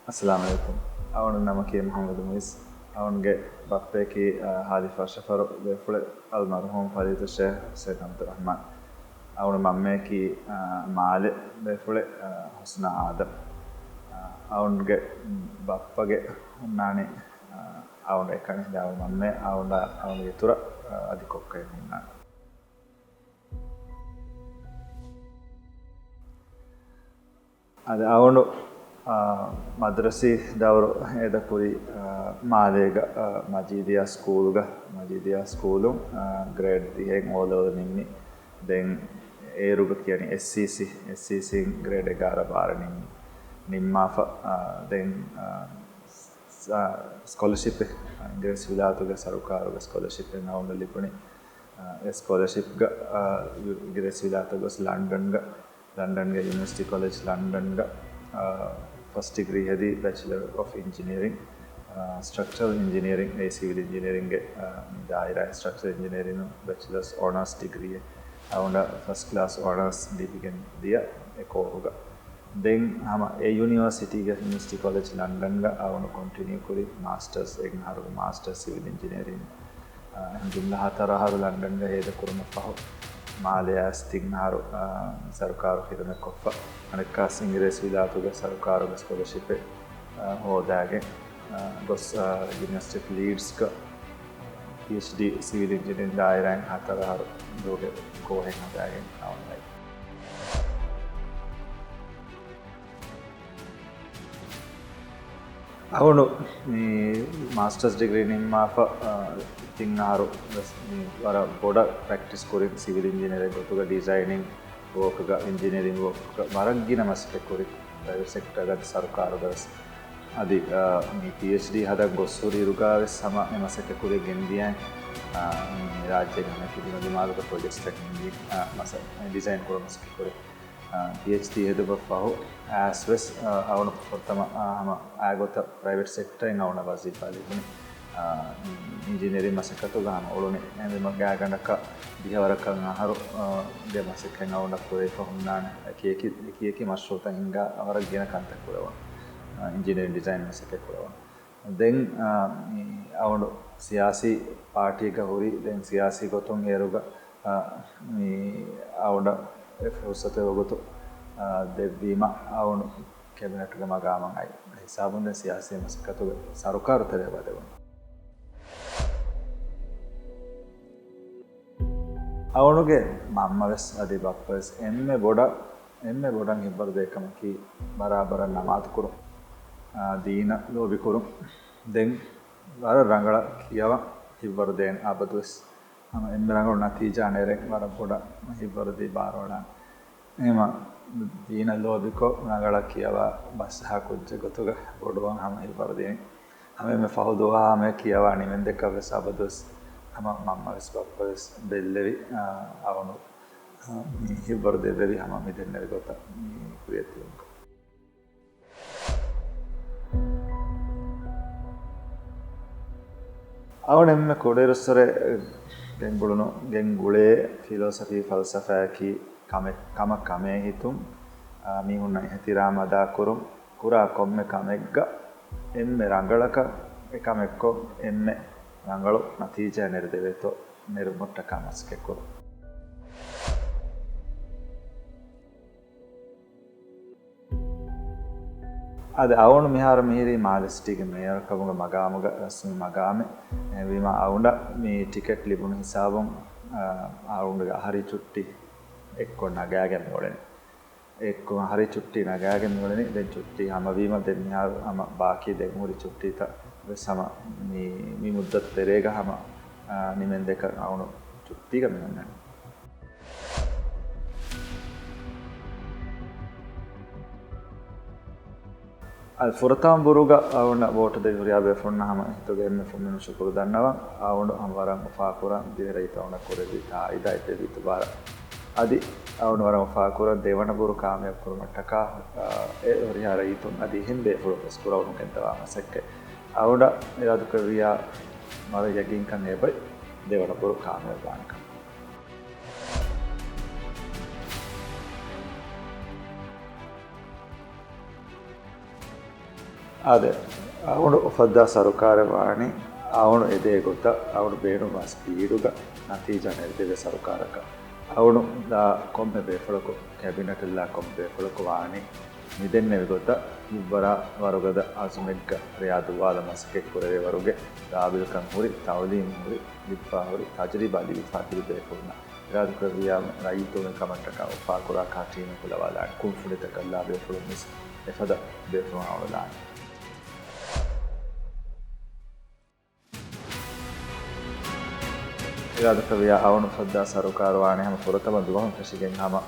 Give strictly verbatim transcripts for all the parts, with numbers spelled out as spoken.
އައްސަލާމު ޢަލައިކުމް. އަޅުގަނޑު ނަމަކީ މުޙައްމަދު މުޢިއްޒު. އަޅުގަނޑުގެ ބައްޕަޔަކީ، އާ، ހާލިފާ ޝަފަރު ބޭފުޅެއް، އަލްމަރްޙޫމް ފަޟީލަތު ޝޭޚް ސައްޔިދު އަޙްމަދުއްރަޙްމާން. އަޅުގަނޑު މަންމަޔަކީ، އާ، މާލެ ބޭފުޅެއް، އާ، ޙުސްނާ އާދަމް. އާ، އަޅުގަނޑުގެ ބައްޕަގެ ހުންނާނީ، އާ، އަޅުގަނޑު އެކަނި ދާ މަންމަ، އަޅުގަނޑާ އަޅުގަނޑުގެ އިތުރަށް، އާ، އަދި ކޮއްކޮއެއް ހުންނާނެ. އަދި އަޅުގަނޑު، އާ، މަދްރަސީ ދައުރު އެދަ ކުރީ، އާ، މާލޭގަ، އާ، މަޖީދިއްޔާ ސްކޫލުގަ، މަޖީދިއްޔާ ސްކޫލުން، އާ، ގްރޭޑް ދިހައިން އޯ ލެވެލް ނިންމި. ދެން އޭރުގަ ކިޔަނީ އެސްސީސީ، އެސްސީސީން ގްރޭޑް އެގާރަ ބާރަ ނިންމި، ނިންމާފަ، އާ، ދެން، އާ، ސް-، ސްކޮލަރޝިޕެއް، އިނގިރޭސި ވިލާތުގެ ސަރުކާރުގެ ސްކޮލަރޝިޕެއް އަޅުގަނޑަށް ލިބުނީ. އާ، އެ ސްކޮލަރޝިޕްގަ، އާ، އިނގިރޭސި ވިލާތަށް ގޮސް ލަންޑަންގަ، ލަންޑަންގެ ޔުނިވަރސިޓީ ކޮލެޖް ލަންޑަންގަ، އާ، ފަސްޓް ޑިގްރީ ހެދީ ބެޗެލަރ އޮފް އިންޖިނިއަރިން، އާ، ސްޓްރަކްޗަރަލް އިންޖިނިއަރިން، އެ ސިވިލް އިންޖިނިއަރިންގެ، އާ، ދާއިރާ ސްޓްރަކްޗަރަލް އިންޖިނިއަރިން ބެޗެލަރސް އޮނާސް ޑިގްރީއެއް. އަޅުގަނޑަށް ފަސްޓް ކްލާސް އޮނާސް ލިބިގެން ދިޔަ އެ ކޯހުގަ. ދެން ހަމަ އެ ޔުނިވަރސިޓީގެ ޔުނިވަރސިޓީ ކޮލެޖް ލަންޑަންގަ އަޅުގަނޑު ކޮންޓިނިއު ކުރި މާސްޓަރސް އެއް އަހަރުގެ މާސްޓަރސް ސިވިލް އިންޖިނިއަރިން، އާ، ޖުމްލަ ހަތަރު އަހަރު ލަންޑަންގަ ހޭދަ ކުރުމަށް ފަހު، މާލެއާ ތިން އަހަރު، އާ، ސަރުކާރު ޚިދުމަތް ކޮށްފަ، އަނެއްކާސް އިނގިރޭސި ވިލާތުގެ ސަރުކާރުގެ ސްކޮލަރޝިޕެއް، އާ، ހޯދާގެން، އާ، ގޮސް، އާ، ޔުނިވަރސިޓީ އޮފް ލީޑްސްގަ ޕީއެޗްޑީ ސިވިލް އިންޖިނިއަރިން ދާއިރާއިން ހަތަރު އަހަރު ދުވަހެއް ކޯހެއް ހަދާގެން އަޅުގަނޑު މި މާސްޓަރސް ޑިގްރީ ނިންމާފަ، އާ، ތިން އަހަރު ވެސް މި ވަރަށް ބޮޑަށް ޕްރެކްޓިސް ކުރިން ސިވިލް އިންޖިނިއަރެއް ގޮތުގަ ޑިޒައިނިން ވޯކްގަ، އިންޖިނިއަރިން ވޯކްގަ ވަރަށް ގިނަ މަސައްކަތް ކުރި ޕްރައިވެޓް ސެކްޓަރގަ އަދި ސަރުކާރުގަ ވެސް. އަދި، އާ، މި ޕީއެޗްޑީ ހަދަން ގޮސް ހުރި އިރުގަ ވެސް ހަމަ އެ މަސައްކަތް ކުރި ގެންދިޔައިން، އާ، މި ރާއްޖޭގެ ހަމަ އެކި ދިމަދިމާލުގަ ޕްރޮޖެކްޓްސްތައް ހިންގި، އާ، މަސަ-، ޑިޒައިން ކުރުމަށް މަސައްކަތް ކުރި. އާ، ޕީއެޗްޑީ ހެދުމަށް ފަހު އައިސް ވެސް، އާ، އަޅުގަނޑު ފުރަތަމަ، އާ، ހަމަ އާގޮތަށް ޕްރައިވެޓް ސެކްޓަރ އިން އަޅުގަނޑަށް ވަޒީފާ ލިބުނީ. އާ، އިންޖިނިއަރިން މަސައްކަތުގަ ހަމަ އުޅުނީ. އެހެންވީމަ ގާތްގަނޑަކަށް ދިހަވަރަކަށް އަހަރު، އާ، ގެ މަސައްކަތް އަޅުގަނޑަށް ކުރެވިފަ ހުންނާނެ. އެކި އެކި، އެކި އެކި މަޝްރޫޢުތައް ހިންގާ ވަރަށް ގިނަ ކަންތައް ކުރެވުނު. އާ، އިންޖިނިއަރިން ޑިޒައިން މަސައްކަތް ކުރެވުނު. ދެން، އާ، މި އަޅުގަނޑު ސިޔާސީ ޕާޓީގަ ހުރީ، ދެން ސިޔާސީ ގޮތުން އޭރުގަ، އާ، މި އަޅުގަނޑަށް އެ ފުރުސަތު ވަގުތު، އާ، ދެއްވީމަ އަޅުގަނޑު ކެބިނެޓުގެ މަގާމަށް އައި ހިސާބުން ދެން ސިޔާސީ މަސައްކަތުގެ ސަރުކާރު ތެރޭ ވަދެވުނު. އަޅުގަނޑުގެ މަންމަވެސް އަދި ބައްޕަވެސް އެންމެ ބޮޑަށް، އެންމެ ބޮޑަށް ހިތްވަރު ދޭ ކަމަކީ ބަރާބަރަށް ނަމާދު ކުރުން. އާ، ދީނަށް ލޯބި ކުރުން. ދެން ވަރަށް ރަނގަޅަށް ކިޔަވަން ހިތްވަރު ދޭން އަބަދުވެސް. ހަމަ އެންމެ ރަނގަޅު ނަތީޖާ ނެރެން ވަރަށް ބޮޑަށް ހިތްވަރު ދީ ބާރުއަޅާން. އެހެންވީމަ ދީނަށް ލޯބިކޮށް ރަނގަޅަށް ކިޔަވާ ބަސްއަހާ ކުއްޖެއް ގޮތުގަ ބޮޑުވަން ހަމަ ހިތްވަރު ދިނީ. ހަމަ އެންމެ ފަހު ދުވަހާ ހަމަ ކިޔަވާ ނިމެންދެކަށް ވެސް އަބަދުވެސް ހަމަ މަންމަވެސް ބައްޕަވެސް ބެއްލެވި، އާ، އަޅުގަނޑު، އާ، މި ހިތްވަރު ދެއްވެވި ހަމަ މި ދެންނެވި ގޮތަށް މި ކުރިއަށް ދިޔުމުގަ. އަޅުގަނޑު އެންމެ ކުޑައިރުއްސުރެ ގެންގުޅުނު، ގެންގުޅޭ ފިލޯސަފީ ފަލްސަފާއަކީ ކަމެއް، ކަމަށް ކަމޭ ހިތުން، އާ، މީހުންނަށް އިޙްތިރާމް އަދާކުރުން، ކުރާ ކޮންމެ ކަމެއްގަ އެންމެ ރަނގަޅަކަށް އެކަމެއްކޮށް، އެންމެ ރަނގަޅު ނަތީޖާ ނެރެދެވޭތޯ ނެރުމަށްޓަކާ މަސައްކަތްކުރުން. އަދި އަޅުގަނޑު މިހާރު މިހިރީ މާލެ ސިޓީގެ މޭޔަރ ކަމުގެ މަގާމުގަ ރަސްމީ މަގާމެއް. އެހެންވީމަ އަޅުގަނޑަށް މި ޓިކެޓް ލިބުނު ހިސާބުން، އާ، އަޅުގަނޑުގެ އަހަރީ ޗުއްޓީ އެއްކޮށް ނަގާގެން މިއުޅެނީ. އެއްކޮށް އަހަރީ ޗުއްޓީ ނަގާގެން މިއުޅެނީ. ދެން ޗުއްޓީ ހަމަވީމަ ދެން މިހާރު ހަމަ ބާކީ ދެން ހުރި ޗުއްޓީތައް ވެސް ހަމަ މި، މި މުއްދަތު ތެރޭގަ ހަމަ، އާ، ނިމެންދެކަށް އަޅުގަނޑު ޗުއްޓީގަ މި ހުންނަނީ. އަދި ފުރަތަމަ ބުރުގަ އަޅުގަނޑަށް ވޯޓު ދެވި ހުރިހާ ބޭފުޅުންނަށް ހަމަ އިތުގެ އެންމެ ފުންމިން ޝުކުރު ދަންނަވަން. އަޅުގަނޑު ހަމަ ވަރަށް އުފާކުރަން ދިވެހި ރައްޔިތުން އަޅުގަނޑަށް ކުރެއްވި ތާއީދާއި ދެއްވި އިތުބާރަށް. އަދި އަޅުގަނޑު ވަރަށް އުފާކުރަން ދެވަނަ ބުރު ކާމިޔާބު ކުރުމަށްޓަކާ، އާ، އެ ހުރިހާ ރައްޔިތުން އަދި އެހެން ބޭފުޅުން ވެސް ކުރައްވަމުން ގެންދަވާ މަސައްކަތް. އަޅުގަނޑަށް އިރާދަކުރެއްވިއްޔާ ވަރަށް ޔަގީންކަން އެބައި ދެވަނަ ބުރު ކާމިޔާބުވާނެކަން. އާދެ، އަޅުގަނޑު އުފައްދާ ސަރުކާރެއް ވާނީ، އަޅުގަނޑު އެދޭ ގޮތަށް، އަޅުގަނޑު ބޭނުންވާ ސްޕީޑުގަ ނަތީޖާ ނެރެދެވޭ ސަރުކާރަކަށް. އަޅުގަނޑު ދާ ކޮންމެ ބޭފުޅަކު، ކެބިނެޓްލާ ކޮންމެ ބޭފުޅަކު ވާނީ، މިދެންނެވި ގޮތަށް ހިތްވަރާ ވަރުގަދަ އަޒުމެއްގަ ރެޔާ ދުވާލަ މަސައްކަތް ކުރެވޭ ވަރުގެ ގާބިލްކަން ހުރި، ތައުލީމް ހުރި، ލިބިފާ ހުރި، ތަޖުރިބާ ލިބިފާ ތިބި ބޭފުޅުންނަށް. އިރާދަކުރެއްވިޔާ ރައްޔިތުންގެ ކަމަށްޓަކާ އުފާކުރާ ކާ ޓީމެއް ކުލަވާލާނެ. ކުންފުނިތަކަށް ލާ ބޭފުޅުން ވެސް އެފަދަ ބޭފުޅުން އަޅުވަލާނެ. އިރާދަކުރެއްވިޔާ އަޅުގަނޑު އުފައްދާ ސަރުކާރު ވާނެ ހަމަ ފުރަތަމަ ދުވަހުން ފެށިގެން ހަމަ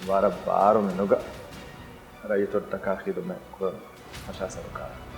ވަރަށް ބާރު މިނުގަ ރައްޔިތުންނަށްޓަކާ ޚިދުމަތް ކުރަން ފަށާ ސަރުކާރެއް.